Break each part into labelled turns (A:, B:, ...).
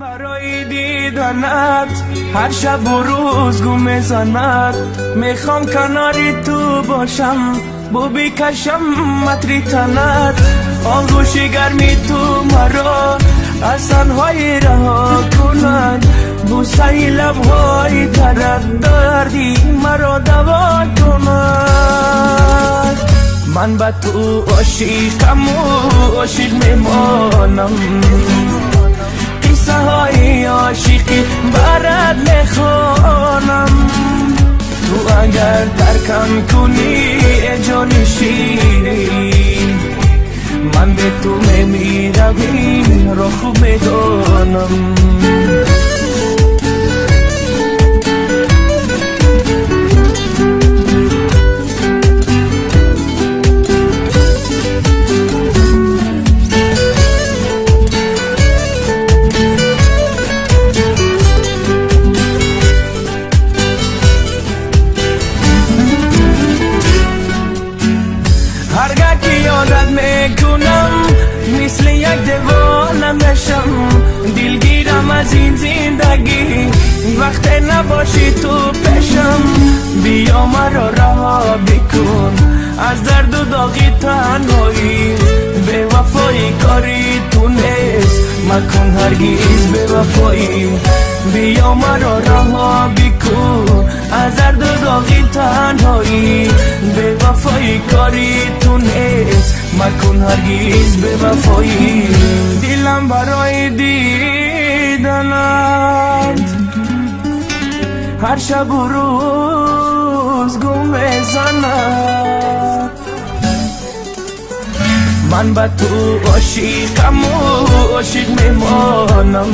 A: Барои диданат ҳар шабу рӯз гум мезанад. Мехоҳам канори ту бошам, бу бикашам атри танат. Оғӯши гарми ту маро аз танҳоӣ раҳо кунад. Бӯсаи лабҳои тарат дарди маро даво кунад. Ман ба ту ошиқаму ошиқ мемонам. Қиссаҳои ошиқӣ барат мехонам. Ту агар таркам кунӣ эй ҷони ширин, ман бе ту мемирам, инро хуб медонам. Ёдат мекунам, мисли як девона мешам. Дилгирам аз ин зиндагӣ, вақте набошӣ ту пешам. Биё маро раҳо бикун аз дарду доғи танҳоӣ. Бевафоӣ кори ту нест, макун ҳаргиз бевафоӣ. Биё маро раҳо бикун аз дарду доғи танҳоӣ. Бевафоӣ кори ту нест, макун ҳаргиз бевафоӣ. Дилам барои диданат ҳар шабу рӯз гум мезанад. Ман ба ту ошиқаму ошиқ мемонам.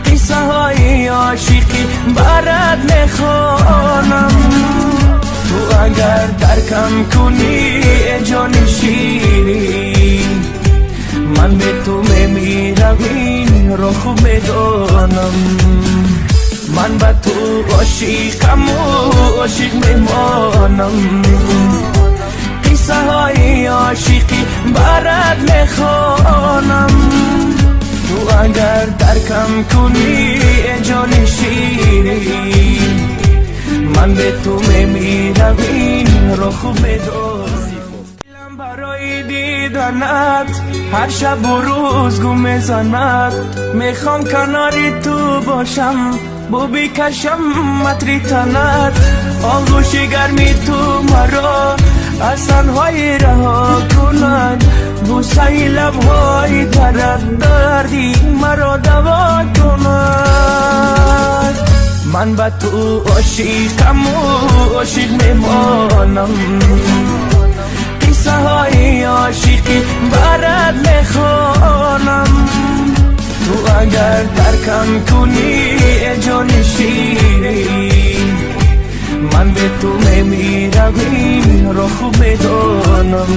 A: Қиссаҳои ошиқӣ барат мехонам. Ту агар таркам кунӣ эй ҷони ширин, ман бе ту мемирам, инро хуб медонам. Ман ба ту ошиқаму ошиқ мемонам. Қиссаҳои ошиқӣ барат мехонам. Ту агар таркам кунӣ эй ҷони ширин, ман бе ту мемирам, инро хуб медонам. Дилам барои диданат ҳар шабу рӯз гум мезанад. Мехоҳам канори ту бошам, бу бикашам атри танат. Оғӯши гарми ту маро аз танҳоӣ раҳо кунад. Бӯсаи лабҳои тарат дарди маро даво кунад. Ман ба ту ошиқаму ошиқ мемонам. Қиссаҳои ошиқӣ барат мехонам. Ту агар таркам кунӣ эй ҷони ширин, ман бе ту мемирам, инро хуб медонам.